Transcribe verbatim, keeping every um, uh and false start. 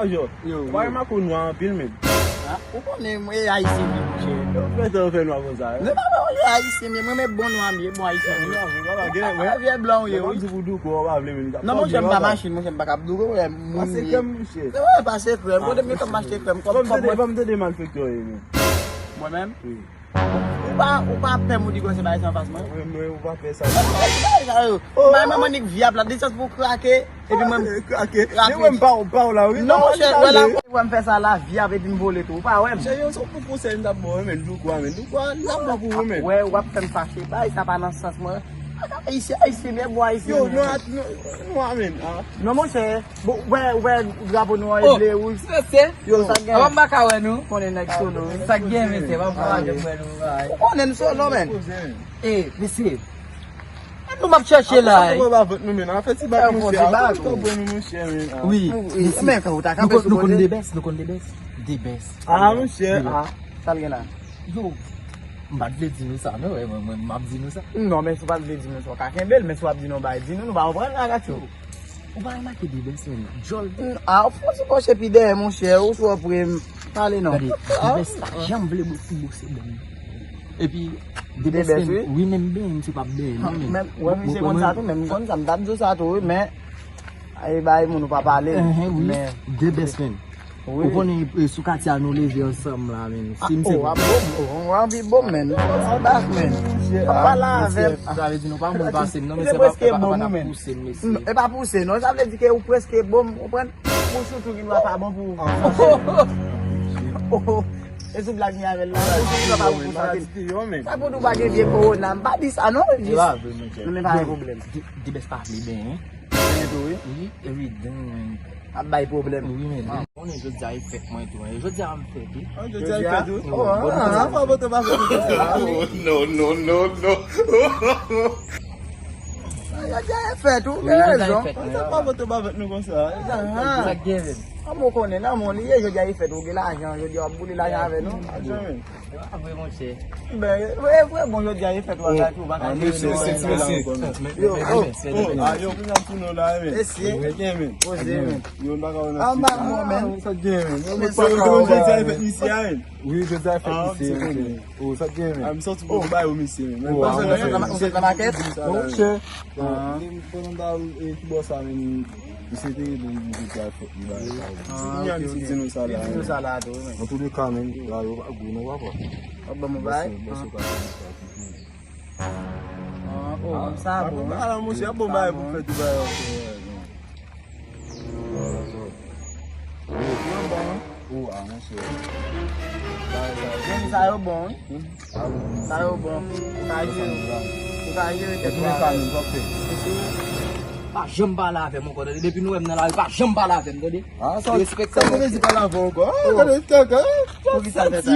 Yo, yo, ou pa remake w nwa anpil, men. Ah, ou konnen mwen ayisyen, men, monchè. Yo, fè tan fè nwa konsa, yo. Non, pa, pa, mwen ayisyen, men mwen, men bon nwa m ye, bon ayisyen m ye. Nwa, vre, papa, gen, pa vye blan ou ye, wi. Di pou douko, ou pa vle, men. Non, monchè, m pa machin, monchè, m pa kab douko, wè, moun. Pase krèm, monchè. Se vre, pase krèm. Kote m gen kòb m achte krèm, kòb, kòb mwen. Ban m tande malfektè w ye, men. Mwen menm? Wi. Ou pa, ou pa pè moun di konsa bagay sa anfas mwen? Mwen, mwen, ou pa pè sa. Bagay sa yo. Bay mwen, mwen nik vyab la, de chans pou krake, epi mwen krake. Krake. Mwen pa, pa w la, wi. Non, monchè, wè la, wè m fè sa la, vyab, epi m vole tou. Ou pa wè m? Chè, yo, se pou konsèy m t ap ba w, men, douko a, men. Douko a, l ap bon pou ou, men. Wè, w ap fè m fache. Bagay sa pa nan sans mwen. Ayisyen, ayisyen, men bon ayisyen. Yo, non, non, non, men. Non, monchè. Bon, ou wè, ou wè drapo nou an, e ble, wouj. Yo, sa k gen? Apa m pa ka wè nou? Konnen nèg solo, wi. Sa k gen, mesye? Apa m pa ka wè nou, bagay? Ou konnen n solo, men. E, mesye. E nou m ap chèche la, e. Mwen pa vant nou, men. An fè ti bak, monchè. An fè ti bak, monchè, men. Wi, mesye. Men, kan ou ta kanpe sou kote. Nou konn Debès, nou konn Debès. Debès. Ah, monchè. Ah, sa l gen la? Yo, m pa t vle di nou sa, non, mwen, mwen, m ap di nou sa. Non, men si w pa t vle di nou sa, w ka kenbe l, men si w ap di nou bagay, di nou, nou pa konprann la, gato. Ou pa remake Debès, men, djòl. Ah, ou fò ti pòche pi dèyè, monchè, ou twò pre, pale non. Gade, Debès pa janm vle bwose bon. Epi, Debès, wi, men m benyen, m se pa benyen, non, men. Wè, misye konn sa tou, men m konn sa, m t ap di w sa tou, wi, men, ay, bay moun ou pa pale, men. Debès, men. Ou konnen, e, sou katye a nou leve ansanm la, men. Si m se w ap bon, w anvi bon, men. Ou pa bak, men. W ap pale avè m. Sa vle di nou pa moun pase m, non, men se pa, pa, pa, pa n ap pouse m, mesye. E pa pouse, non. Sa vle di ke ou prèske bon, ou konprann? Pou sou tou ki dwa pa bon pou ou. E sou blag mi avè l la. Pou sou ki dwa pa bon pou sa. Sa pou nou pa gen vye kowona. M pa di sa, non. Jis, non, men pa gen pwoblèm. Debès pa vle benyen. Wi, evidan, men. Ap bay pwoblèm. Wi, men. Konnen jodi a e fèt mwen tou, men. Jodi a m fèt, wi. Jodi a e fèt ou? Oh, ah, ah, pa vote, pa vote. Oh, non, non, non, non. Jodi a e fèt ou, gen rezon. Sa pa vote, pa vote nou konsa. Sa k gen, men. Kòman w konnen nan moun li ye, jodi a e fèt ou, gen lajan, jodi a w ap boule lajan avè nou. Lajan, men. Se pa vre, monchè. Ben, e vre, bon, jodi a, e fèt, w a gate, ou pa ka jere non. Yo, oh, oh, ah, yo, kounya m tounen la, men. Mesye. Gen, men. Poze, men. Yo, m pa ka wè nan site la. Sa gen, men. Yo, men, sa yo, jodi a, e fèt misye a, men. Wi, jodi a, e fèt misye, men. Oh, sa gen, men. Ah, m sòti pou bay ou misye, men. Ou sòti nan makèt? Monchè. Ah. Bon, m konnen ba ou, e, ki bò sa, men. Misye te rele m, misye te al fèt li bagay sa yo. Ah, ok, ok. Li di nou sa la, li di nou sa la tou, men. Antoulekan, men, la yo pa gou non, papa. W ap ban m yon bagay? Bòs yo, bòs yo pa fè sa tou. Ah, oh, sa bon, wi. Ala, monchè, bon bagay pou fè tou bagay ankò, wè, non. Yo bon, wi. Oh, ah, monchè. Bagay sa yo. Jen sa yo bon, wi. Hmm? Sa yo bon. Ou ka jere. Ou ka jere tèt ou avè. Pa janm pale avè m ankò, tande. Depi nou wè m nan lari, pa janm pale avè m, tande. Ah, sa, respekte sa vle di pale avè w ankò. Ah, gade, kaka. Poukisa l fè sa?